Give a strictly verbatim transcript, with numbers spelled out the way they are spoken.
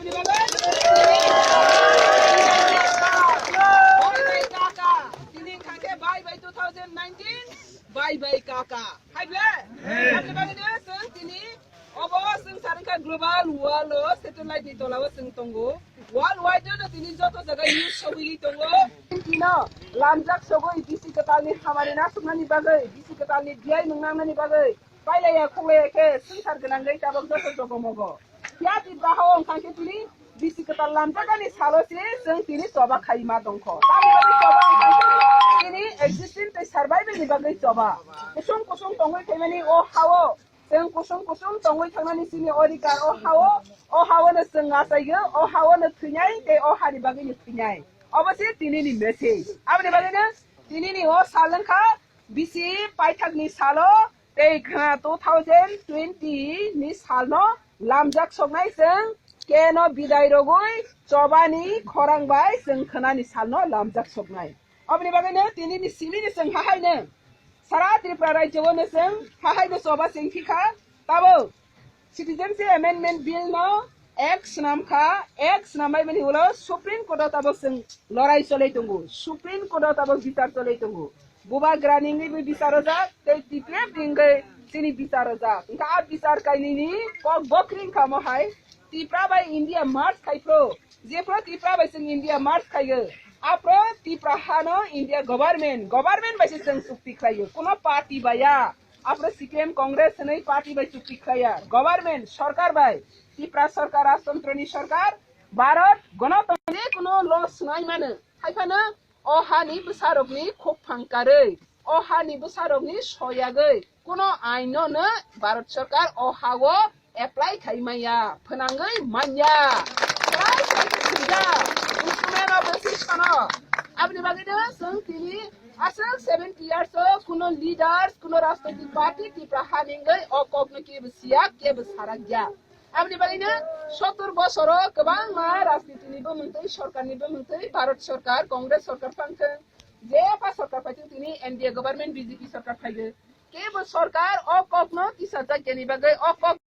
Bye bye kaka. Tini khake bye bye two thousand nineteen. Bye bye kaka. Hai ble? Hai. Aboni bagwi no chwng tini obo chwng sarwngkha global world o satellite ni tola o chwng tongo. World wide no tini joto jaga news sogwi tongo. Tino lamjak sogwi bisi kwtal ni hamari nasuknani bagwi, bisi kwtal ni biyai nungnangnani bagwi. Pailaya khulaya khe swngchar gwnangwi tabok joto jogo mogo. Phiya Tripura hao wng kha khe tini bisi kwtal lamjakani salo se chwng tini choba khaima tongkho. Tamni bagwi choba wng kha khe tini existence tei survival ni bagwi choba. Kusung kusung tongwi phaimani o hao, chwng kusung kusung tongwi thangnani chini odhikar o hao, o hao no chwng achaigo, o hao no thwinai tei o hani bagwi no thwinai. Obo se tini ni message. Aboni bagwi no tini ni o sal wng kha bisi paithak ni salo. Tei khna two thousand twenty ni salno lamjak soknai chwng keno bidai rogwi chobani khorang bai chwng khnani salno lamjak soknai. Oboni bagwino tinini simini chwng hahaino sara Tripura rajyo-o no chwng hahaino choba chengphi kha. Tabuk Citizenship Amendment Bill no Act swnam kha, Act swnam bai mani ulo Supreme Court o tabuk chwng lorai cholai tongo. Supreme Court o tabuk bichar cholai tongo. Bubagra ni wngwi bo bichar ojak, tei T P F ni wngwi chini bichar ojak. Wngkha a bichar kainwi ni kok bokri wngkha mo hai Tripura bai India merge khai phro. Jephru Tripura bai chwng India merge khaio, aphro Tripura hano India government, government bai se chwng chukti khlaio, kuno party bai ya. Aphro C P M Congress hwnwi party bai chukti khlaiya, government, sorkar bai, Tripura sorkar, rajtantroni sorkar, Bharat, gonotontro je kuno law swnai mano. Hai phano o hani bwsarokni khukphang karwi, o hani bwsarokni soyagwi, kuno aino no Bharat sorkar o hao apply khai manya, phwnangwi manya. Try khai khe thwijak, instrument of decision o. Aboni bagwi no chwng tini aswk seventy years o kuno leaders, kuno rajnoitik party Tripura hani wngwi o kokno kebo siya, kebo sarakya. Aboni bagwino sottor bosoro kwbangma rajnitini bumungtwi, sorkarni bumungtwi, Bharat sorkar, Congress sorkar phangthwng, jepha sorkar phaithwng, tini N D A government, B J P sorkar phaigo. Kebo sorkar o kokno tisajakya ni bagwi, o kok